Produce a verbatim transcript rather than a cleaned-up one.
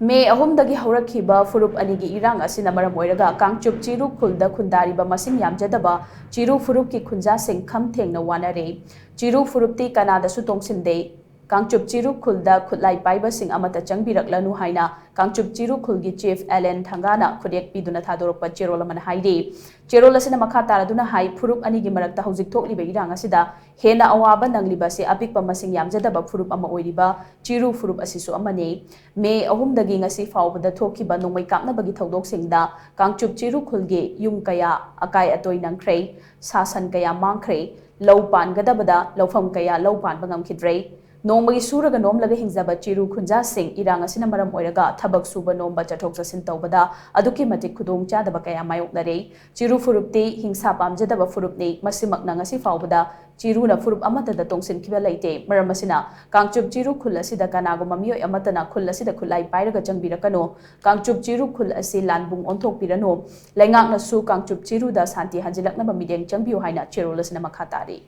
ꯃꯦ ꯑꯍꯨꯝꯗꯒꯤ ꯍꯧꯔꯛꯈꯤꯕ ꯐꯨꯔꯨꯞ ꯑꯅꯤꯒꯤ ꯏꯔꯥꯡ ꯑꯁꯤꯅ ꯃꯔꯝ ꯑꯣꯏꯔꯒ ꯀꯥꯡꯆꯨꯞ ꯆꯤꯔꯨ ꯈꯨꯜꯗ ꯈꯨꯟꯗꯥꯔꯤꯕ ꯃꯁꯤꯡ ꯌꯥꯝꯖꯗꯕ ꯆꯤꯔꯨ ꯐꯨꯔꯨꯞꯀꯤ ꯈꯨꯟꯖꯥꯁꯤꯡ ꯈꯝ ꯊꯦꯡꯅ ꯋꯥꯅꯔꯦ꯫ ꯆꯤꯔꯨ ꯐꯨꯔꯨꯞꯇꯤ ꯀꯅꯥꯗꯁꯨ ꯇꯣꯡꯁꯤꯟꯗꯦ꯫ ꯀꯥꯡꯆꯨꯞ ꯆꯤꯔꯨ ꯈꯨꯜꯗ ꯈꯨꯠꯂꯥꯏ ꯄꯥꯏꯕꯁꯤꯡ ꯑꯃꯠꯇ ꯆꯪꯕꯤꯔꯛꯂꯅꯨ ꯍꯥꯏꯅ ꯀꯥꯡꯆꯨꯞ ꯆꯤꯔꯨ ꯈꯨꯜꯒꯤ ꯆꯤꯐ ꯑꯦꯂꯦꯟ ꯊꯪꯒꯥꯅ ꯈꯨꯠꯌꯦꯛ ꯄꯤꯗꯨꯅ ꯊꯥꯗꯣꯔꯛꯄ ꯆꯦꯔꯣꯜ ꯑꯃꯅ ꯍꯥꯏꯔꯤ꯫ ꯆꯦꯔꯣꯜ ꯑꯁꯤꯅ ꯃꯈꯥ ꯇꯥꯔꯗꯨꯅ ꯍꯥꯏ, ꯐꯨꯔꯨꯞ ꯑꯅꯤꯒꯤ ꯃꯔꯛꯇ ꯍꯧꯖꯤꯛ ꯊꯣꯛꯂꯤꯕ ꯏꯔꯥꯡ ꯑꯁꯤꯗ ꯍꯦꯟꯅ ꯑꯋꯥꯕ ꯅꯪꯂꯤꯕ ꯑꯁꯤ ꯑꯄꯤꯛꯄ ꯃꯁꯤꯡ ꯌꯥꯝꯖꯗꯕ ꯐꯨꯔꯨꯞ ꯑꯃ ꯑꯣꯏꯔꯤꯕ ꯆꯤꯔꯨ ꯐꯨꯔꯨꯞ ꯑꯁꯤꯁꯨ ꯑꯃꯅꯤ꯫ ꯃꯦ ꯑꯍꯨꯝꯗꯒꯤ ꯉꯁꯤ ꯐꯥꯎꯕꯗ ꯊꯣꯛꯈꯤꯕ ꯅꯣꯡꯃꯩ ꯀꯥꯞꯅꯕꯒꯤ ꯊꯧꯗꯣꯛꯁꯤꯡꯗ ꯀꯥꯡꯆꯨꯞ ꯆꯤꯔꯨ ꯈꯨꯜꯒꯤ ꯌꯨꯝ ꯀꯌꯥ ꯑꯀꯥꯏ ꯑꯇꯣꯏ ꯅꯪꯈ꯭ꯔꯦ, ꯁꯥ ꯁꯟ ꯀꯌꯥ ꯃꯥꯡꯈ꯭ꯔꯦ, ꯂꯧ ꯄꯥꯟꯒꯗꯕꯗ ꯂꯧꯐꯝ ꯀꯌꯥ ꯂꯧ ꯄꯥꯟꯕ ꯉꯝꯈꯤꯗ꯭ꯔꯦ꯫ ꯅꯣꯡꯃꯒꯤ ꯁꯨꯔꯒ ꯅꯣꯝꯂꯒ ꯍꯤꯡꯖꯕ ꯆꯤꯔꯨ ꯈꯨꯟꯖꯥꯁꯤꯡ ꯏꯔꯥꯡ ꯑꯁꯤꯅ ꯃꯔꯝ ꯑꯣꯏꯔꯒ ꯊꯕꯛ ꯁꯨꯕ ꯅꯣꯝꯕ ꯆꯠꯊꯣꯛ ꯆꯠꯁꯤꯟ ꯇꯧꯕꯗ ꯑꯗꯨꯛꯀꯤ ꯃꯇꯤꯛ ꯈꯨꯗꯣꯡ ꯆꯥꯗꯕ ꯀꯌꯥ ꯃꯥꯌꯣꯛꯅꯔꯦ꯫ ꯆꯤꯔꯨ ꯐꯨꯔꯨꯞꯇꯤ ꯍꯤꯡꯁꯥ ꯄꯥꯝꯖꯗꯕ ꯐꯨꯔꯨꯞꯅꯤ꯫ ꯃꯁꯤꯃꯛꯅ ꯉꯁꯤ ꯐꯥꯎꯕꯗ ꯆꯤꯔꯨꯅ ꯐꯨꯔꯨꯞ ꯑꯃꯠꯇꯗ ꯇꯣꯡꯁꯤꯟꯈꯤꯕ ꯂꯩꯇꯦ꯫ ꯃꯔꯝ ꯑꯁꯤꯅ ꯀꯥꯡꯆꯨꯞ ꯆꯤꯔꯨ ꯈꯨꯜ ꯑꯁꯤꯗ ꯀꯅꯥꯒꯨꯝꯕ ꯃꯤꯑꯣꯏ ꯑꯃꯠꯇꯅ ꯈꯨꯜ ꯑꯁꯤꯗ ꯈꯨꯠꯂꯥꯏ ꯄꯥꯏꯔꯒ ꯆꯪꯕꯤꯔꯛꯀꯅꯨ꯫ ꯀꯥꯡꯆꯨꯞ ꯆꯤꯔꯨ ꯈꯨꯜ ꯑꯁꯤ ꯂꯥꯟꯕꯨꯡ ꯑꯣꯟꯊꯣꯛꯄꯤꯔꯅꯨ꯫ ꯂꯩꯉꯥꯛꯅꯁꯨ ꯀꯥꯡꯆꯨꯞ ꯆꯤꯔꯨꯗ ꯁꯥꯟꯇꯤ ꯍꯟꯖꯤꯜꯂꯛꯅꯕ ꯃꯤꯠꯌꯦꯡ ꯆꯪꯕꯤꯌꯨ ꯍꯥꯏꯅ ꯆꯦꯔꯣꯜ ꯑꯁꯤꯅ ꯃꯈꯥ ꯇꯥꯔꯤ꯫